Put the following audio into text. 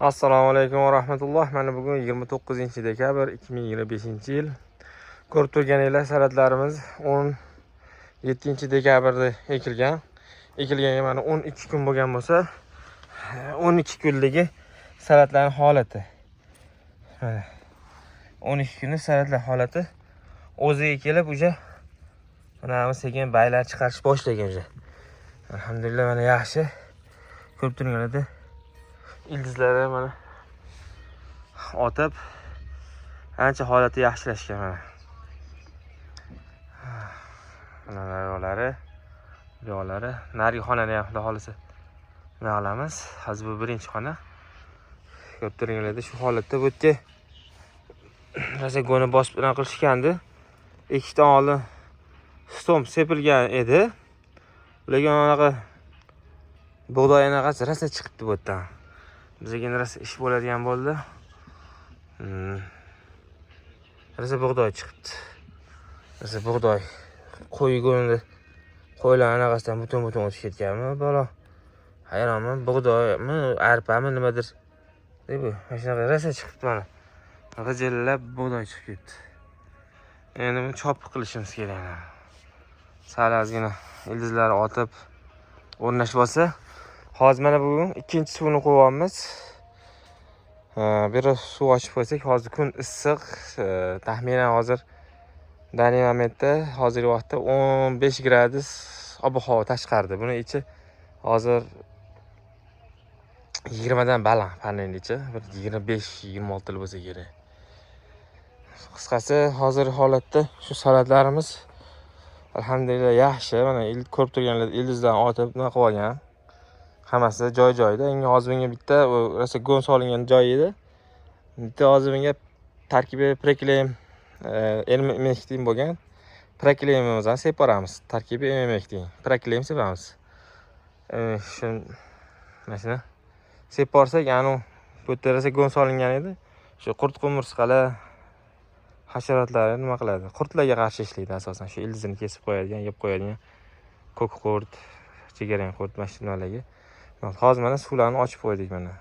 Assalomu alaykum va rahmatulloh. Mana bugun 29 dekabr 2025 yil. Ko'rib turganinglar, salatlarimiz 17 dekabrda ekilgan. Ekilganiga mana 12 kun bo'lgan bo'lsa, 12 kunligi salatlarning holati. Mana 12 kunlik salatlar holati o'ziga kelib, уже mana bu sekin baylar chiqarish boshlagan уже. Alhamdulillah, mana yaxshi. Ko'rib turganlarda, ildizlari mana otib, ancha holati yaxshilashgan mana. Mana naryoqlari, bu yoqlari, narigi xonani ham, xudo xohlasa, nima qilamiz. Hozir bu birinchi xona. Ko'rib turganlarda, shu holatda. Bu yerga rosa go'ni bosib bilan qilishgandi. Ikkita oldin stomp sepilgan edi. Lekin anaqa bug'doy anaqasi rosa chiqibdi bu yerdan. Bizga endi rosa ish bo'ladigan bo'ldi. Rosa bug'doy chiqibdi. Rosa bug'doy. Qo'y go'nida qo'ylar anaqasidan butun butun o'tib ketganmi, balo. Hayronman, bug'doymi, arpami, nimadir. Bu mana shunaqa rosa chiqibdi mana. G'ijillab bug'doy chiqib ketdi. Endi buni chopib qilishimiz kerak. Sal ozgina ildizlari otib, o'rnashib olsa. Hozir mana bugun ikkinchi suvni qo'yyapmiz. Biroz suv ochib qo'ysak, hozir kun issiq, taxminan hozir данный момент da, hozirgi vaqtda 15 gradus ob havo tashqarida. Buni ichi hozir 20 dan baland, panelni ichi bir 25, 26 bo'lsa kerak. Qisqasi, hozir holatda shu salatlarimiz, alhamdulillah, yaxshi. Mana ko'rib turganlar, ildizdan otib, nima qilib olgan. Hammasi joy joyida. Endi hozir bunga bitta u rosa go'n solingan joyi edi. Bitta hozir bunga tarkibi Proklaim, emamectin bo'lgan. Proklaimimizni sepib yuboramiz. Tarkibi emamectin. Proklaim sepamiz. Shu mana shuni sepib yuborsak, anu bu yerda rosa go'n solingan edi. Shu qurt qumursqalar, hasharotlar nima qiladi? Qurtlarga qarshi ishlaydi asosan. Shu ildizini kesib qo'yadigan, yeb qo'yadigan ko'k qurt, jigarrang qurt, mana shu nimalarga. Hozir mana suvlarni ochib qo'ydik mana.